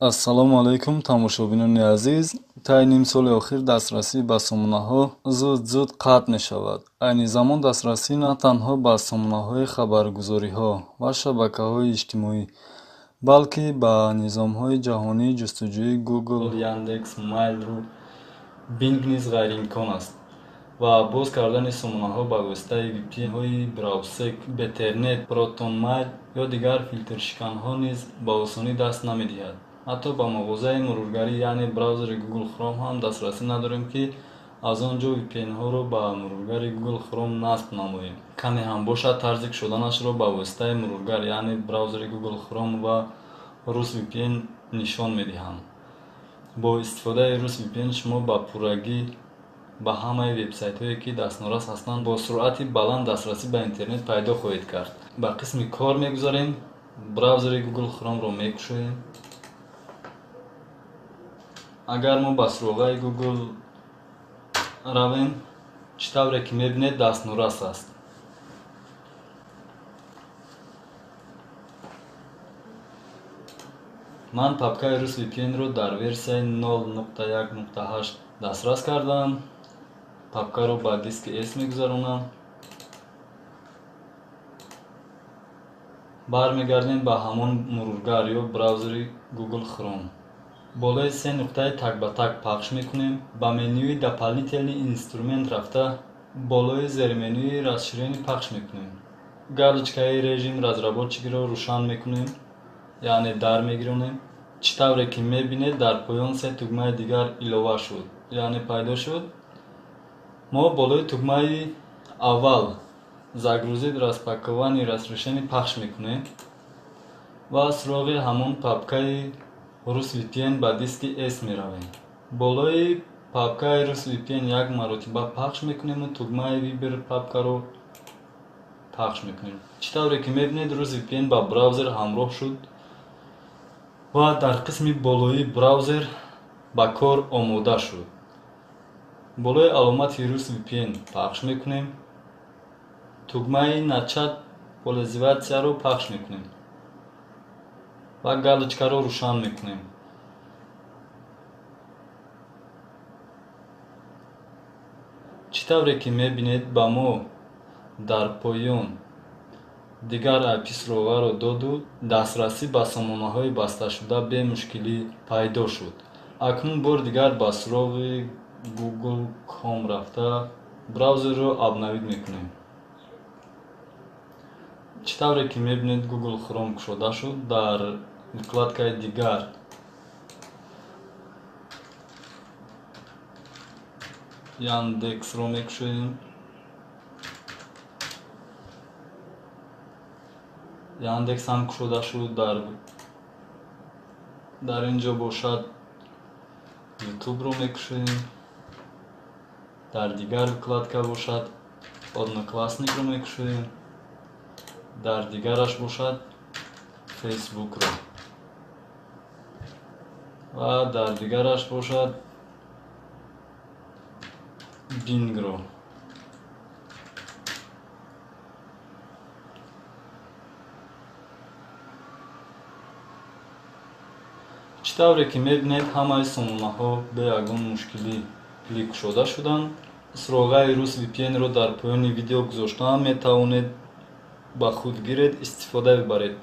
Ассалому алайкум, тамошобинони азиз. Таи ним соли охир дастрасӣ ба сомонаҳо зуд-зуд қатъ мешавад. Айни замон дастрасӣ на танҳо ба сомонаҳои хабаргузориҳо ва шабакаҳои иҷтимоӣ, балки ба низомҳои ҷаҳонии ҷустуҷӯи Google, Яндекс, Mail.ru, Bing низ ғайриимкон аст ва боз кардани сомонаҳо ба воситаи VPN-ҳои Browsec, Betternet, ProtonMail ё дигар филтршиканҳо низ ба осонӣ даст намедиҳад. Ҳатто ба мағозаи мурургарӣ, яъне браузери Google Chrome ҳам дастрасӣ надорем, ки аз он ҷо VPN-ҳоро ба мурургари Google Chrome насб намоем. Каме ҳам бошад, тарзи кушоданашро ба воситаи мурургар, яъне браузери Google Chrome ва RusVPN нишон медиҳам. Бо истифодаи RusVPN шумо ба пуррагӣ ба ҳамаи вебсайтҳое, ки дастнорас ҳастанд, бо суръати баланд дастрасӣ ба интернет пайдо хоҳед кард. Ба қисми кор мегузарем, браузери Google Chrome-ро мекушоем. Агар мо ба суроғаи Google равем, чӣ тавре ки мебинед, дастнорас аст. Ман папкаи RusVPN-ро дар версияи 0.1.8 дастрас кардам. Папкаро ба диски S мегузаронам. Бармегардем ба ҳамон мурургар ё браузери Google Chrome. Болои се нуқтаи так ба так пахш мекунем. Ба менюи дополнительный инструмент рафта, болои зерменюи расширение пахш мекунем. Галочкаи режим разработчикро рӯшан мекунем, яъне дар мегиронем. Чӣ тавре ки мебинед, дар поён се тугмаи дигар илова шуд, яъне пайдо шуд. Мо болои тугмаи аввал загрузить распакование разрешение пахш мекунем ва суроғи ҳамон папкаи RusVPN ба диски S меравем. Болои папкаи RusVPN як маротиба пахш мекунему тугмаи выбор папкаро пахш мекунем. Чӣ тавре ки мебинед, RusVPN ба браузер ҳамроҳ шуд ва дар қисми болоии браузер ба кор омода шуд. Болои аломати RusVPN пахш мекунем, тугмаи начать пользоваться-ро пахш мекунем ва галочкаро рӯшан мекунем. Чӣ тавре ки мебинед, ба мо дар поён дигар IP суроғаро доду дастрасӣ ба сомонаҳои басташуда бемушкилӣ пайдо шуд. Акнун бори дигар ба суроғи Google.com рафта, браузерро обновить мекунем. Чӣ тавре ки мебинед, Google Chrome кушода шуд. Дар вкладкаи дигар Яндексро мекушоем. Яндекс ҳам кушода шуд. Дар ин ҷо бошад, Ютубро мекушоем. Дар дигар вкладка бошад, Одноклассникро мекушоем. Дар дигараш бошад, Фейсбукро ва дар дигараш бошад, Бингро. Чӣ тавре ки мебинед, ҳамаи сомонаҳо бе ягон мушкилӣ кушода шуданд. Суроғаи RusVPN-ро дар поёни видео гузоштаам, метавонед ба худ гиред, истифода бибаред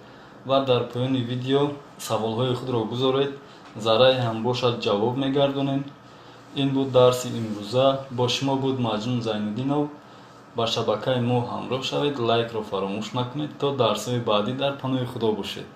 ва дар поёни видео саволҳои худро гузоред, заррае ҳам бошад, ҷавоб мегардонем. Ин буд дарси имрӯза. Бо шумо буд Маҷнун Зайнуддинов. Ба шабакаи мо ҳамроҳ шавед, лайкро фаромӯш накунед. То дарсҳои баъдӣ дар паноҳи Худо бошед.